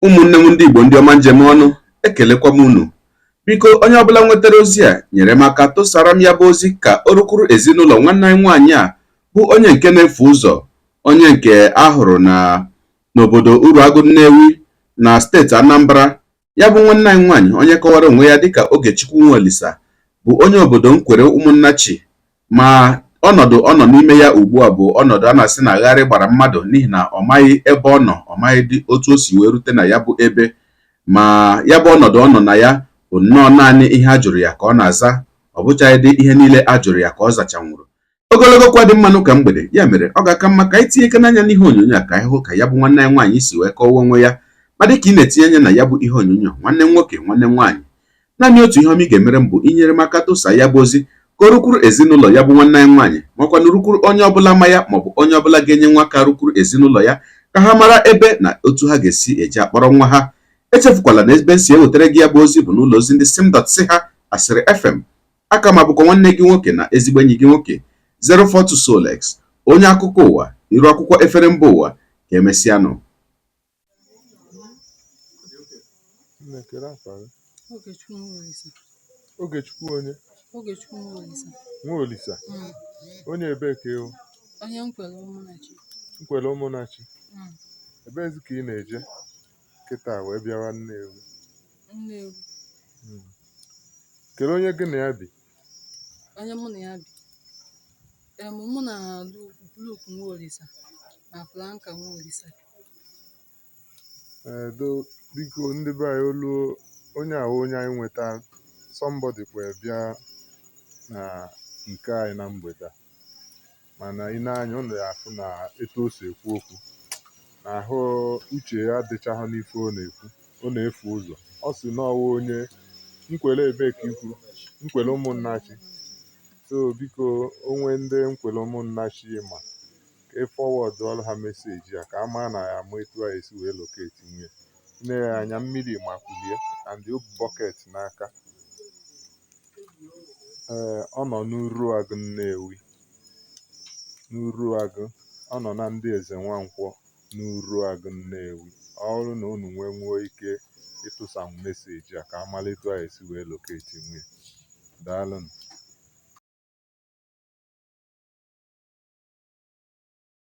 Ụmụnne m ndị Igbo, ndị ọma njem ọnụ, ekelekwa m unu. Biko, onye ọbụla nwetara ozi a, nyere m aka tụsara m ya bụ ozi ka o rukwuru ezinụlọ nwanne anyị nwaanyị a bụ onye nke na-efu ụzọ, onye nke a hụrụ na n'obodo Uruagụ Nnewi na steeti Anambra. Ya bụ nwanne anyị nwaanyị, onye kọwara onwe ya dịka Ogechukwu Nwaolisa, bụ onye obodo Nkwere Ụmụnnachi. Ma ọnọdụ ọ nọ n'ime ya ugbu a bụ ọnọdụ a na-asị na agharị gbara mmadụ, n'ihi na ọ maghị ebe ọ nọ, ọ maghị dị otu o si wee rute na ya bụ ebe. Ma ya bụ ọnọdụ ọ nọ na ya bụ nnọọ naanị ihe a jụrụ ya ka ọ na-aza, ọ bụchaghị dị ihe niile a jụrụ ya ka ọ zachanwụrụ. Ogologo kwa dị mmanụ ka mgbede. Ya mere ọ ga-aka mma ka anyị tinye ike n'anya n'ihe onyonyo a ka anyị hụ ka ya bụ nwanne anyị nwaanyị si wee kọwaa onwe ya. Ma dịka ị na-etinye anya na ya bụ ihe onyonyo, nwanne m nwoke, nwanne m nwaanyị, naanị otu ihe ọma ị ga-emere m bụ inyere m aka tụsa ya bụ ozi ka o rukwuru ezinụlọ ya bụ nwanne anyị nwaanyị, makwa na rukwuru onye ọbụla ma ya, maọbụ onye ọbụla ga-enye nwa aka rukwuru ezinụlọ ya, ka ha mara ebe na otu ha ga-esi eji akpọrọ nwa ha. Echefukwala na ebe nsi ewetara gị ya bụ ozi bụ n'ụlọ ozi ndị sim.si ha Asịrị FM. Aka ma bụkwa nwanne gị nwoke na ezigbo enyi gị nwoke, 042 Solex, onye akụkọ ụwa, iru akwụkwọ efere mba ụwa. Ka emesịanụ. Nne, kedu afa gị? Ogechukwu Nwaolisa. Ogechukwu onye? Ogechukwu Nwaolisa. Nwaolisa. Onye ebee ka ịwụ? Onye Nkwele Ụmụnachi. Nkwele Ụmụnachi. Mm. Ebeezi ka ị na-eje kịta wee bịawa Nnewi? Nnewi. Kedu onye gị na ya bi? Onye mụ na ya bi. Mụ na Luke Nwaolisa na Franka Nwaolisa. Ee, do biko, ndị be anyị, olu onye ahụ onye anyị nweta, somebody kwe bịa na nke anyị na mgbede a, mana ị na-anya ụnụ ya afụ na etu o si ekwu okwu na ahụ uche ya adịchaghị n'ife ọ na-ekwu. Ọ na-efu ụzọ. Ọ sị na ọwụ onye Nkwele. Ebee ka ikwu Nkwele Ụmụnnachi? So biko, onwe ndị Nkwele Ụmụnnachi ma ka ị forward ọrụ ha message a ka a maa na ya ama etu a esi wee locate nwunye nne ya. Anya mmiri makwulie and o bu bucket n'aka. Ee, ọ nọ n'Uruagụ Nnewi, n'Uruagụ. Ọ nọ na ndị Eze Nwankwọ n'Uruagụ Nnewi. Ọ bụrụ na unu nwee nwee ike ịtụsa message a ka a mara etu a esi wee locate nwunye. Daalụnụ.